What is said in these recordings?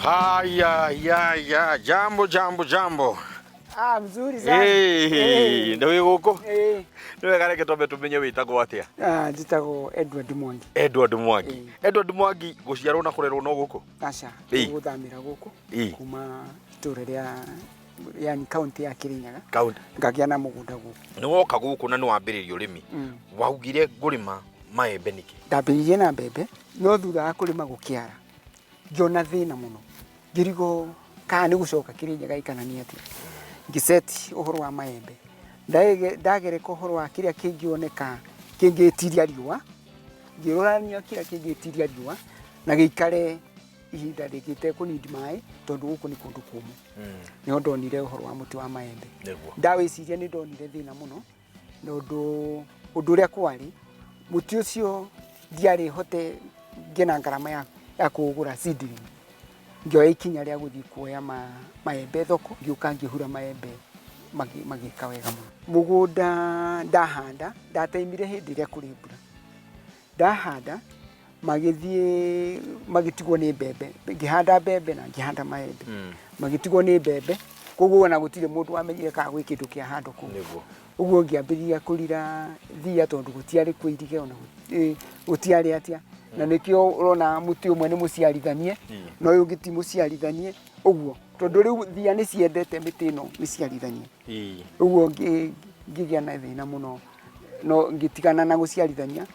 Haya, ya, ya, jambo jambo jambo. Ah, mzuri sana. Hey, Eh. nĩ wĩ gũkũ? Eh. Nĩ wega reke twambe tũmenye wĩtagwo atĩa. Ah, njĩtagwo Edward Mwangi. Edward Mwangi. Edward Mwangi gũciarwo na kũrerwo no gũkũ? Aca, Ĩĩ. gũthamĩra gũkũ Ĩĩ. kuma itũra rĩa yani kaunti ya Kirinyaga Kaunti. ngagĩa na mũgũnda gũkũ. Nĩ woka gũkũ na nĩ wambĩrĩria ũrĩmi. Waugire ngũrĩma maembe nĩkĩ? Ndambĩrĩirie na mbembe no thutha wa kũrĩma gũkĩara ngĩona thĩna mũno ngĩrigwo kana nĩ gũcoka Kirinyaga kana nĩ atĩa. Ngĩceti ũhoro wa maembe ndagereka ũhoro wa kĩrĩa kĩngĩoneka kĩngĩtiria riũa, ngĩrorania kĩrĩa kĩngĩtiria riũa na gĩikare ihinda rĩngĩ itekũnindi maĩ tondũ gũkũ nĩ kũndũ kũmũ. Nĩho ndonire ũhoro wa mũtĩ wa maembe. Nĩguo. Ndawĩciria nĩ ndonire thĩna mũno tondũ ũndũ ũrĩa kwarĩ mũtĩ ũcio ndiarĩ hote ngĩe na ngarama ya kũũgũra seedling. Ngĩoya ikinya rĩa gũthiĩ kuoya maembe thoko, ngĩũka ngĩhura maembe magĩka wega mũno. Mũgũnda ndahanda, ndatemire hĩndĩ ĩrĩa kũrĩ mbura. Ndahanda magĩthiĩ magĩtigwo nĩ mbembe, ngĩhanda mbembe na ngĩhanda maembe. Magĩtigwo nĩ mbembe, koguo ona gũtirĩ mũndũ wamenyire kana gwĩ kĩndũ kĩahandwo kũu. Nĩguo. Ũguo ngĩambĩrĩria kũrira thia tondũ gũtiarĩ kũirige ona gũtiarĩ atĩa. Na nĩkĩo ũrona mũtĩ ũmwe nĩ mũciarithanie na ũyũ ũngĩ ti mũciarithanie ũguo. Tondũ rĩu thia nĩ ciendete mĩtĩ ĩno mĩciarithanie. Ũguo ngĩgĩa na thĩna mũno no ngĩtigana na gũciarithania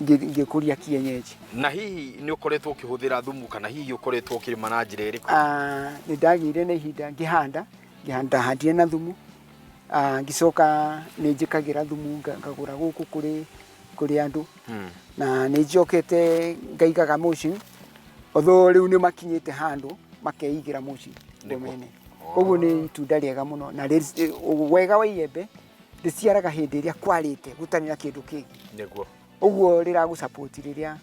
ngĩkũria kienyeji. Na hihi nĩ ũkoretwo ũkĩhũthĩra thumu kana hihi ũkoretwo ũkĩrĩma na njĩra ĩrĩkũ? Ah, nĩ ndagĩire na ihinda ngĩhanda, ndahandire na thumu. Ah, ngĩcoka nĩ njĩkagĩra thumu ngagũra gũkũ kũrĩ andũ. Na nĩ njokete ngaigaga mulching, although rĩu nĩ makinyĩte handũ makeigĩra mulching o mene. Koguo nĩ itunda rĩega mũno na wega wa iembe rĩciaraga hĩndĩ ĩrĩa kwarĩte gũtarĩ na kĩndũ kĩngĩ. Nĩguo. Ũguo rĩragũ support rĩrĩa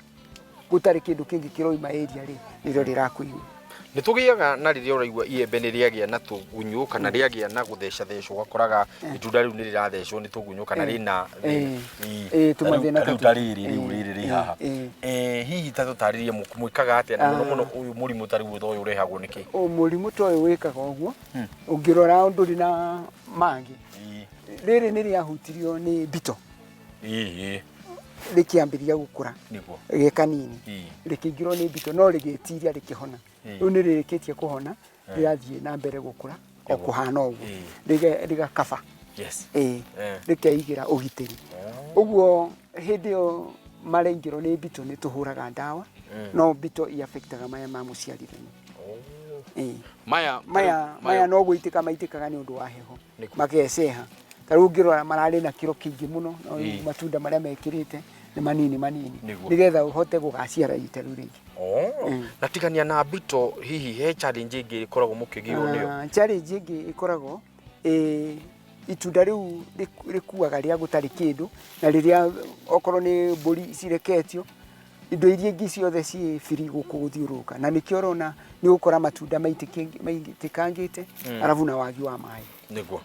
gũtarĩ kĩndũ kĩngĩ kĩroima area rĩ, nĩrĩo rĩrakũigua. Nĩ tũgĩaga na rĩrĩa ũraigua iembe nĩ rĩagĩa na tũgunyũ kana rĩagĩa na gũthecathecwo ũgakoraga itunda rĩu nĩ rĩrathecwo nĩ tũgunyũ kana rĩna thĩna. Tũmathĩna Ta rĩu ta rĩrĩ rĩu rĩrĩ rĩ haha. Hihi ta tũtarĩrie mwĩkaga atĩa na mũno mũno ũyũ mũrimũ ta rĩu ũyũ ũrehagwo nĩ kĩ? Mũrimũ ta ũyũ wĩkaga ũguo, ũngĩrora ndũrĩ na mangĩ. Rĩrĩ nĩ rĩahutirio nĩ mbito. Rĩkĩambĩrĩria gũkũra Nĩguo. gĩ kanini. Rĩkĩingĩrwo nĩ mbito no rĩgĩtiria rĩkĩhona. Rĩu nĩ rĩrĩkĩtie kũhona, rĩrathiĩ na mbere gũkũra o kũhana ũguo. Rĩgakaba. Rĩkeigĩra ũgitĩri. Ũguo hĩndĩ ĩyo maraingĩrwo nĩ mbito nĩ tũhũraga ndawa, no mbito i-affectaga maya ma mũciarithanio. Maya Maya no gũitĩka maitĩkaga nĩ ũndũ wa heho. Mageceha. Ta rĩu ũngĩrora mararĩ na kĩro kĩingĩ mũno, no rĩu matunda marĩa mekĩrĩte nĩ manini manini. Nĩgetha ũhote gũgaciara rita rĩu rĩngĩ. Na tigania na mbito, hihi he challenge ĩngĩ ĩkoragwo mũkĩgĩrwo nĩyo? Challenge ĩngĩ ĩkoragwo, itunda rĩu rĩkuaga rĩa gũtarĩ kĩndũ, na rĩrĩa okorwo nĩ mbũri cireketio, indo iria ingĩ ciothe ciĩ free gũkũ gũthiũrũrũka. Na nĩkĩo ũrona nĩ ũgũkora matunda maitĩkangĩte, arabu na wagi wa maĩ. Nĩguo.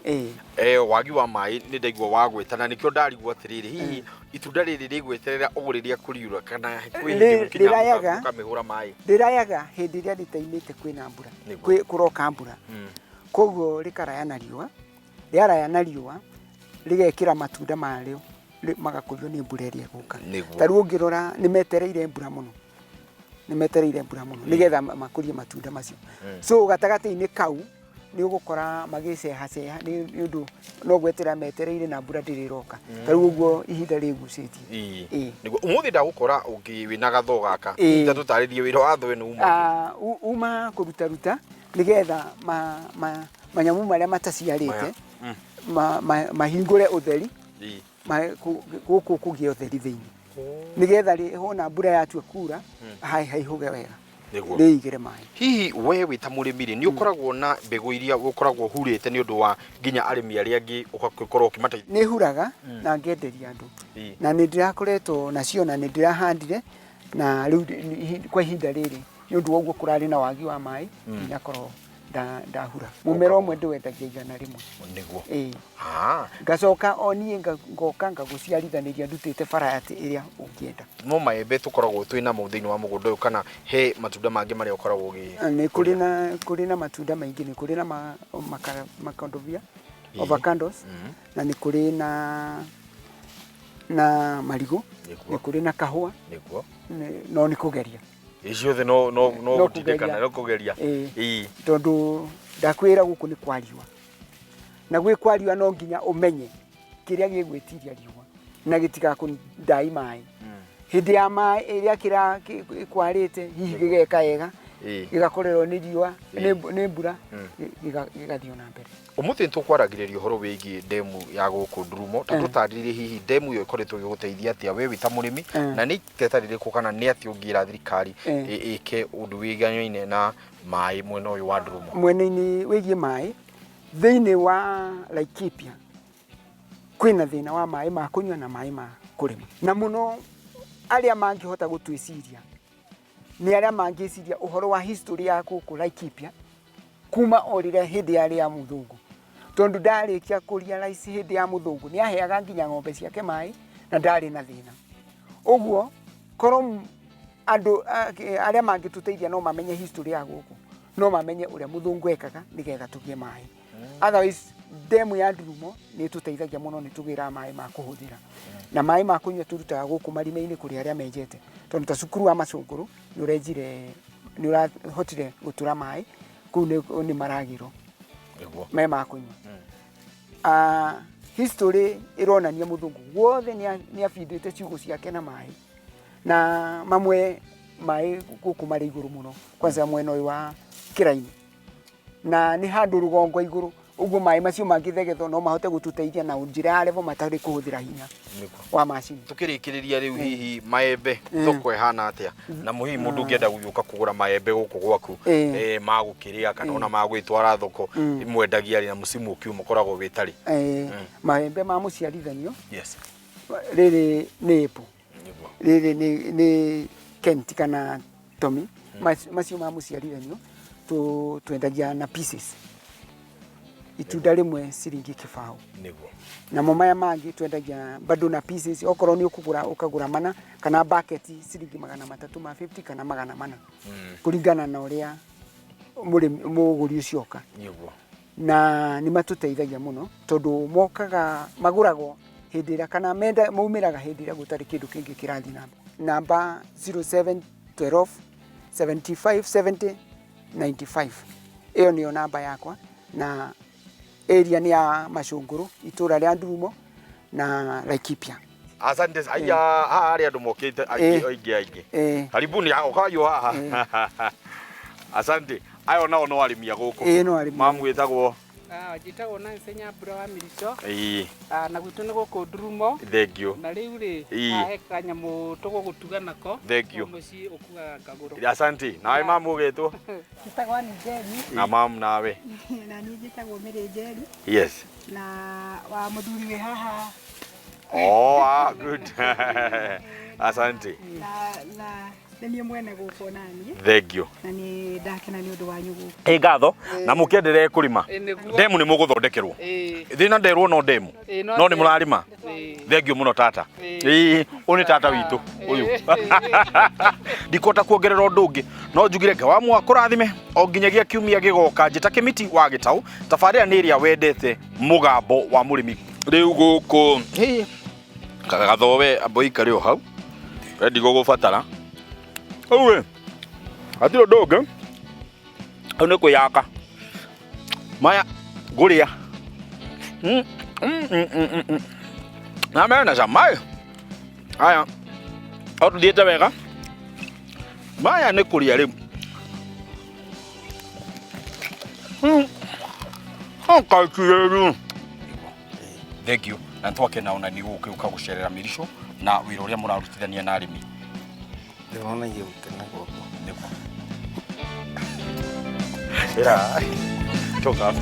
Wagi wa maĩ nĩ ndaigua wagwĩta, na nĩkĩo ndarigwo atĩrĩrĩ, hihi itunda rĩrĩ rĩgweterera o rĩrĩa kũriura kana kwĩ hĩndĩ mũkinyaga mũkamĩhũra maĩ? Rĩrayaga hĩndĩ ĩrĩa rĩtaimĩte kwĩna mbura, kũroka mbura. Koguo rĩkaraya na riũa, rĩaraya na riũa, rĩgekĩra matunda marĩo magakũrio nĩ mbura ĩrĩa ĩgũka. Ta rĩu ũngĩrora nĩ metereire mbura mũno. Nĩ metereire mbura mũno nĩgetha makũrie matunda macio. So gatagatĩ-inĩ kau nĩ ũgũkora magĩcehaceha nĩ ũndũ no gweterera metereire na mbura ndĩrĩ ĩroka. Ta rĩu ũguo ihinda rĩgucĩtie. Nĩguo ũmũthĩ ndagũkora ũngĩ wĩna gathoo gaka. Ta tũtarĩrie wĩra wa thoo ĩno uma. Uma kũrutaruta nĩgetha manyamũ marĩa mataciarĩte mahingũre ũtheri, gũkũ kũgĩe ũtheri thĩinĩ. Nĩgetha hona mbura yatua kura, haihũge wega. Rĩigĩre maĩ. Hihi we wĩ ta mũrĩmi rĩ, nĩ ũkoragwo na mbegũ iria ũkoragwo ũhurĩte nĩ ũndũ wa nginya arĩmi arĩa angĩ ũgakorwo ũkĩmateithia? Nĩ huraga na ngenderia andũ. Na nĩ ndĩrakoretwo nacio na nĩ ndĩrahandire na rĩu kwa ihinda rĩrĩ nĩ ũndũ wa ũguo kũrarĩ na wagi wa maĩ, ndinakorwo Ndahura mũmera ũmwe ndĩwendagia 100. Nĩguo. Ĩĩ. Ah. Ngacoka o niĩ ngoka ngagũciarithanĩria ndutĩte variety ĩrĩa ũngĩenda. No maembe tũkoragwo twĩ namo thĩinĩ wa mũgũnda ũyũ kana he matunda mangĩ marĩa ũkoragwo ũgĩ Nĩ kũrĩ na kũrĩ na matunda maingĩ, nĩ kũrĩ na makondobia, avocados, na nĩ kũrĩ na marigũ, nĩ kũrĩ na kahũa. Nĩguo. No nĩ kũgeria. Ciothe no No gũtindĩkana kũgeria. no kũgeria. Ĩĩ. Ĩĩ. Tondũ ndakwĩra gũkũ nĩ kwa riũa, na gwĩ kwa riũa no nginya ũmenye kĩrĩa gĩgwĩtiria riũa na gĩtigakũndai maĩ. Hĩndĩ ya maĩ ĩrĩa kĩra kwarĩte hihi gĩgeka wega, gĩgakorerwo nĩ riũa, nĩ mbura, gĩgathiĩ na mbere. Ũmũthĩ nĩtũkwaragĩrĩria ũhoro wĩgiĩ ndemu ya gũkũ Ndurumo, ta tũtarĩrie hihi ndemu ĩyo ĩkoretwo ĩgĩgũteithia atĩa we wĩ ta mũrĩmi, na nĩ iteta rĩrĩkũ kana nĩ atĩa ũngĩra thirikari ĩke ũndũ wĩganaine na maĩ mwena ũyũ wa Ndurumo? Mwena-inĩ wĩgiĩ maĩ thĩinĩ wa Laikipia kwĩna thĩna wa maĩ ma kũnyua na maĩ ma kũrĩma, na mũno arĩa mangĩhota gũtwĩciria nĩ arĩa mangĩciria ũhoro wa history ya gũkũ Laikipia kuma o rĩrĩa hĩndĩ yarĩ ya mũthũngũ, tondũ ndarĩkia kũria rice hĩndĩ ya mũthũngũ nĩ aheaga nginya ng'ombe ciake maĩ na ndarĩ na thĩna. Ũguo korwo andũ arĩa mangĩtũteithia no mamenye history ya gũkũ, no mamenye ũrĩa mũthũngũ ekaga nĩgetha tũgĩe maĩ. Otherwise ndemu ya Ndurumo nĩ ĩtũteithagia mũno, nĩ tũgĩraga maĩ ma kũhũthĩra na maĩ ma kũnyua tũrutaga gũkũ marima-inĩ kũrĩ arĩa menjete, tondũ ta cukuru wa Macũngũrũ nĩ ũrenjire, nĩ ũrahotire gũtura maĩ kũu nĩ maragĩrwo Nĩguo. me ma kũnyua. History ĩronania mũthũngũ guothe nĩ abindĩte ciugũ ciake na maĩ, na mamwe maĩ gũkũ marĩ igũrũ mũno, kwanza mwena ũyũ wa Kĩraini, na nĩ handũ rũgongo igũrũ, ũguo maĩ macio mangĩthegethwo no mahote gũtũteithia na njĩra ya level matarĩ kũhũthĩra hinya wa macini. Tukĩrĩkĩrĩria rĩu hihi maembe thoko ĩhana atĩa, na hihi mũndũ ũngĩenda gũgĩũka kũgũra maembe gũkũ gwaku ma gũkĩrĩa kana ona ma gwĩtwara thoko, mwendagia rĩ na mũcimu ũkiuma ũkoragwo wĩtarĩ? Maembe ma mũciarithanio. Yes. Rĩrĩ nĩ apple. Nĩguo. Rĩrĩ nĩ Kent kana Tommy. Macio ma mũciarithanio twendagia na pieces. Itunda rĩmwe ciringi 0. Nĩguo. Namo maya mangĩ twendagia bado na pieces, okorwo nĩ ũkũgũra ũkagũra mana kana bucket ciringi 350 kana 400. Kũringana na ũrĩa mũgũri ũcio oka. Nĩguo. Na nĩ matũteithagia mũno tondũ mokaga magũragwo hĩndĩ ĩrĩa kana menda maumĩraga hĩndĩ ĩrĩa gũtarĩ kĩndũ kĩngĩ kĩrathiĩ na mbere. Namba 0712 75 70 95 ĩyo nĩyo namba yakwa, na area nĩ ya Macũngũrũ, itũra rĩa Ndurumo na Laikipia. Asante. Aya, haha harĩ andũ mokĩte aingĩ aingĩ aingĩ. Karibuni, ũkayo haha. Asante. Ayo nao no arĩmi a gũkũ. Ĩĩ, no arĩmi. Mamu wĩtagwo? Njĩtagwo Nancy Nyambura wa Mirico. Ĩĩ. Na gwitũ nĩ gũkũ Ndurumo. Thank you. Na rĩu rĩ, haha he kanyamũ tũgũgũtuga nako. Thank you. Mũciĩ ũkuaga ngagũrũ. Asante. Nawe mamu ũgetwo? Njĩtagwo Ann Njeri. Na mamu nawe? Na niĩ njĩtagwo Mary Njeri. Yes. Na wa mũthuri wĩ haha. Oh, good. Asante. Na nĩ niĩ mwene gũkũ naniĩ. Thank you. Na nĩ ndakena nĩ ũndũ wanyu gũkũ. Ĩ ngatho, na mũkĩenderee kũrĩma. Ndemu nĩ mũgũthondekerwo. Thĩna nderwo no ndemu. No nĩ mũrarĩma. Thank you mũno tata. Ĩĩ, ũyũ nĩ tata witũ ũyũ. Ndikũhota kuongerera ũndũ ũngĩ, no njugire Ngai wa muoyo akũrathime o nginyagia kiumia gĩgoka. Njĩta Kĩmiti wa Gĩtaũ, tabarĩra nĩ ĩrĩa wendete, mũgambo wa mũrĩmi. Rĩu gũkũ gathowe amba ũikare o hau, we ndigũgũbatara. Rĩu ĩ, hatirĩ ũndũ ũngĩ, hau nĩ kwĩyaka. Maya ngũrĩa. Na mena cama ĩ. Aya, o tũthiĩte wega. Maya nĩ kũrĩa rĩu. Kaikirĩru. Thank you. Na twakena ona nĩ gũgĩũka gũcerera Mirico na wĩra ũrĩa mũrarutithania na arĩmi. Ndĩronagia gũkena gwakwa. Nĩguo. Ĩra. Toka.